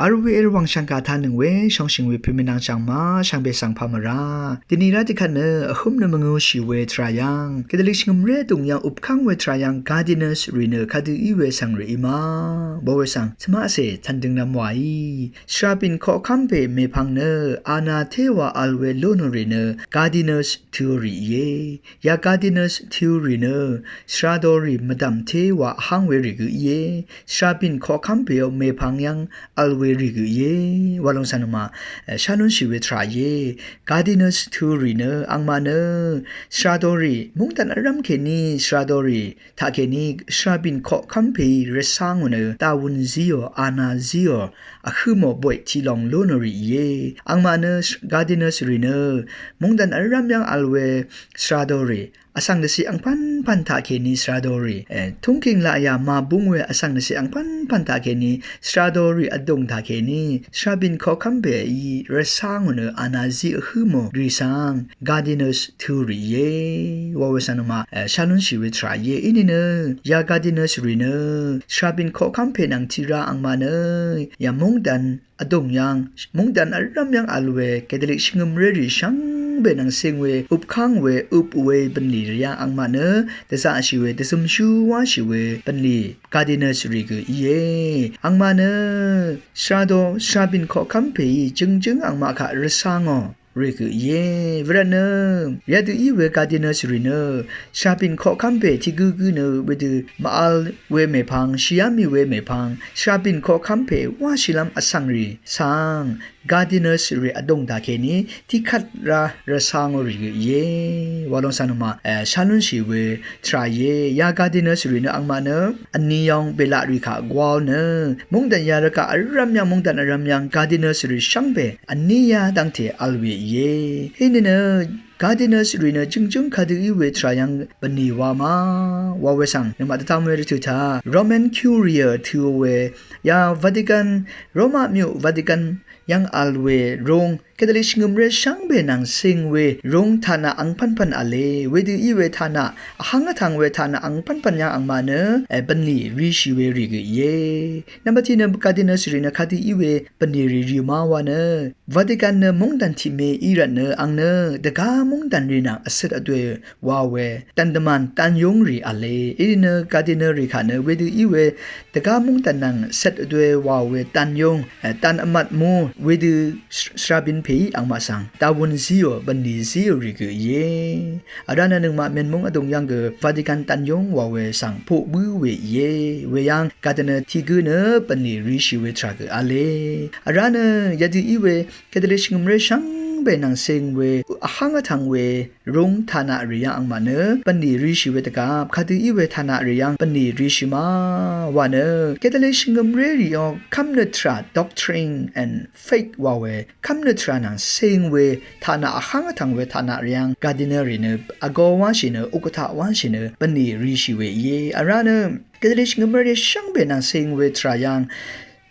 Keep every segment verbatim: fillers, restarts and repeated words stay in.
Vl we èrvwàng shv̀ngkà tánøng we shóngshø̀ng we pø̀mè nvng shv̀ngmà shv̀ngbè svng pà mvrá dvni rá tiqkvt nø vhǿm nø mvngūshì we tvrà yv́ng Katolik shvngø̀mré vdùng yv́ng upkv́ng we tvrà yv́ng Gardiners rì nø kadø í we svng rì í ma wa we svng svmaqcè cv̀ndøng nvm wàí. Shvrabìn koqkv́m pè mèpvng nø ana téwa vl we lónò rì nø Gardiners tø̄ rì íe. Ya Gardiners tø̄ rì nø shvradorì mvdv̀m téwa vháng we rì gø íe. Shvrabìn koqkv́m pèò mèpvng yv́ng vl we rì gø íe. Wa lòng svng nøngmaq shá lúnshì we tvrà íe. Gardiners tø̄ rì nø angmaq nø shvradorì móngdàn vrv́m kèní shvradorì taqkèní shvrabìn koqkv́m pèí rvcá ngò nø dawøn zíò, ana zíò, vhǿ mò boy tiq lòng lónò rì íe. Angmaq nø Gardiners rì nø móngdàn vrv́m yv́ng vl we shvradorì vsvng dvciq angpv́npv̀n taqkèní shvradorì, e, tungkìng laqyà màbúng we vsvng dvciq angpv́npv̀n taqkèní shvradorì vdùng taqkèní shvrabìn koqkv́m pèí rvcá ngò nø ana zí vhǿ mò rì svng Gardiners tø̄ rì íe. Wa we svng nøngmaq, e, shá lúnshì we tvrà íe. Inìnø ya Gardiners rì nø shvrabìn koqkv́m pè nvng tiqrá angmaq nø ya móngdàn vdùng yv́ng móngdàn vrv́m yv́ng vl we Katolik shvngø̀mré rì shvngbe nvng cing we upkv́ng we øp we bv̀nlì rì yv́ng angmaq nø dvzaqshì we dvzømshú wáshì we bv̀nlì Gardiners rì gø íe. Angmaq nø shvrado shvrabìn koqkv́m pèí jøngjǿng angmaq kaq rvcá ngò rì gø íe. Wervtnø yadø í we Gardiners rì nø shvrabìn koqkv́m pè tiq gǿgǿ nø wedø màvl we mèpvng, shìá mì we mèpvng shvrabìn koqkv́m pè wáshìlv́m vsvng rì svng Gardiners rì vdùng taqkèní tiqkvt rá rvcá ngò rì gø íe. Wa lòng svng nøngmaq, e, shá lúnshì we tvrà íe. Ya Gardiners rì nø angmaq nø vní yv́ng bèlaq rì kaq gwál nø móngdàn ya rvgaq vrv́m yv́ng móngdàn vrv́m yv́ng Gardiners rì shvngbe vní yá dv́ngte vl we íe. Inìnø Gardiners rì nø jøngjǿng kadø í we tvrà yv́ng bv̀nlì wa ma wa we svng nøngmaq dvdvm we rvtø̀ taq Roman Curia tø̄ we ya Vatican, Roma myuq Vatican yv́ng vl we rung Katolik shvngø̀mré shvngbe nvng cing we rung taqnaq angpv́npv̀n v̄le. Wedø í we taqnaq vháng vtvng we taqnaq angpv́npv̀n yv́ng angmaq nø, e, bv̀nlì rishì we rì gø íe. Nvmbat tiq nø Gardiners rì nø kadø í we bv̀nlì rì rì ma wa nø Vatican nø móngdàn tiqme í rvtnø ang nø dvgá móngdàn rì nvng vcøt vdue wa we dv̀ndvmàn dv̀nyúng rì v̄le. Inìnø Gardiners rì kaq nø wedø í we dvgá móngdàn nvng vcøt vdue wa we dv̀nyúng, e, dv̀n vmvt mú wedø shv-, shvrabìn pèí angmaq svng dawøn zíò, bv̀nlì zíò rì gø íe. Vrá nø nøngmaq mènmúng vdùng yv́ng gø Vatican dv̀nyúng wa we svng poq bǿ we íe. Weyv́ng Gardiners tiq gǿ nø bv̀nlì rishì we tvrà gø v̄le. Vrá nø yadø í we Katolik shvngø̀mré shvngbe nvng cing we vháng vtvng we rung taqnaq rì yv́ng angmaq nø bv̀nlì rishì we dvgvp kadø í we taqnaq rì yv́ng bv̀nlì rishì ma wa nø Katolik shvngø̀mré rì yv́ng kv́mnøt tvrà Doctrine and Faith wa we kv́mnøt tvrà nvng cing we taqnaq vháng vtvng we taqnaq rì yv́ng Gardiners rì nø vgō wáshì nø, ukvtaq wáshì nø bv̀nlì rishì we íe. Vrá nø Katolik shvngø̀mré rì shvngbe nvng cing we tvrà yv́ng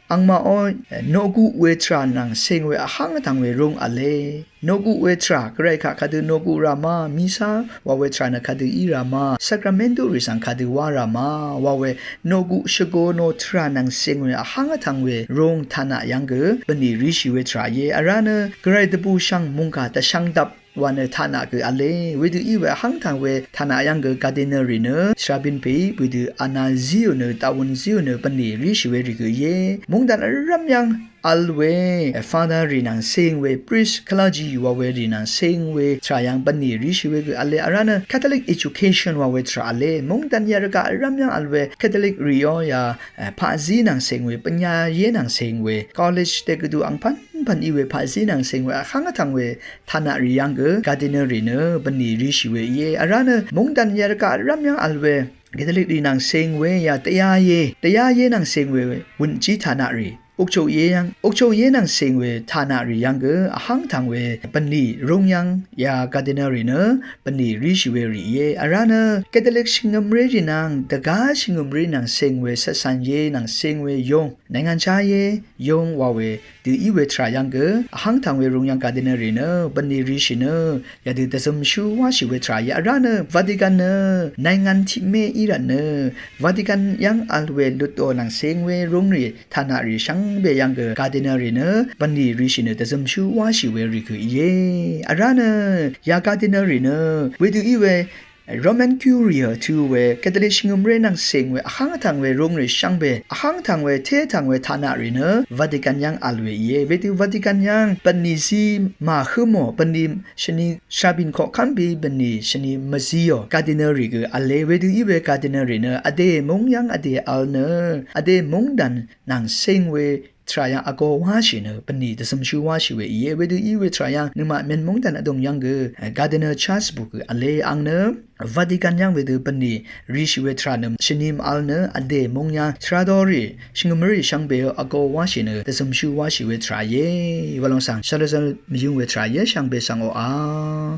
angmaqó, e, noqguq we tvrà nvng cing we vháng vtvng we rung v̄le. Noqguq we tvrà, Gvray kaq kadø noqguq rà ma, misa wa we tvrà nø kadø í rà ma, sakramentu rì svng kadø wá rà ma wa we noqguq shvgō nò tvrà nvng cing we vháng vtvng we rung taqnaq yv́ng gø bv̀nlì rishì we tvrà íe. Vrá nø Gvray dvbùshv̀ng mòngkà dvshv̄ngdvp wa nø taqnaq gø v̄le. Wedø í we vháng vtvng we taqnaq yv́ng gø Gardiners rì nø shvrabìn pèí wedø ana zíò nø dawøn zíò nø bv̀nlì rishì we rì gø íe. Móngdàn vrv́m yv́ng vl we, e, Father rì nvng cing we, priest, clergy wa we rì nvng cing we tvrà yv́ng bv̀nlì rishì we gø v̄le. Vrá nø Catholic education wa we tvrà v̄le. Móngdàn ya rvgaq vrv́m yv́ng vl we Catholic rì yó ya, e, paqzí nvng cing we, pvnyayé nvng cing we, college dègvdu angpv́npv̀n í we paqzí nvng cing we vháng vtvng we taqnaq rì yv́ng gø Gardiners rì nø bv̀nlì rishì we íe. Vrá nø móngdàn ya rvgaq vrv́m yv́ng vl we Katolik rì nvng cing we ya dvyayé, dvyayé nvng cing we wø̀njí taqnaq rì, ukchoqyé yv́ng, ukchoqyé nvng cing we taqnaq rì yv́ng gø vháng vtvng we bv̀nlì rung yv́ng ya Gardiners rì nø bv̀nlì rishì we rì íe. Vrá nø Katolik shvngø̀mré rì nvng dvgá shvngø̀mré nvng cing we cvtsvnyé nvng cing we yúng, နိုင်ငံခြားရေးရုံး wa we dø í we tvrà yv́ng gø vháng vtvng we rung yv́ng Gardiners rì nø bv̀nlì rishì nø yadø dvzømshú wáshì we tvrà íe. Vrá nø Vatican nø နိုင်ငံ tiqmé í rvtnø Vatican yv́ng vl we lutò nvng cing we rung rì taqnaq rì shvng shvngbe yv̀ng gø cardinal rì nø bvnì rishì nø dvzømshú wáshì we rì gø íe. Vrá nø ya cardinal rì nø wedø í we Roman Curia tø we Catholic shvngø̀mré nvng seng we vháng vtv̀ng we rung rì shvngbe vháng vtv̀ng we té vtv̀ng we taqnaq rì nø Vatican yv́ng vl we íe. Wedø Vatican yv́ng bvnì zí màhǿmò bvnì shvni shabìn koqkv́m bí bvnì shvni mvzíò cardinal rì gø v̄le. Wedø í we cardinal rì nø vdè múng yv́ng vdè vl nø vdè mungdàn nvng seng we tvrà yv́ng vgō wáshì nø bvnì dvzømshú wáshì we íe. Wedø í we tvrà yv́ng nøngmaq mèn mungdàn vdùng yv́ng gø cardinal Charles bø gø v̄le. Àng nø Vatican yv́ng wedø bvnì rishì we tvrà nø shvni mvvl nø vdè múng yv́ng tvrà dorì shvngø̀mrì shvngbe vgō wáshì nø dvzømshú wáshì we tvrà íe. Walong svng shvlvzvl mvyǿng we tvrà íe. Shvngbe svng oqà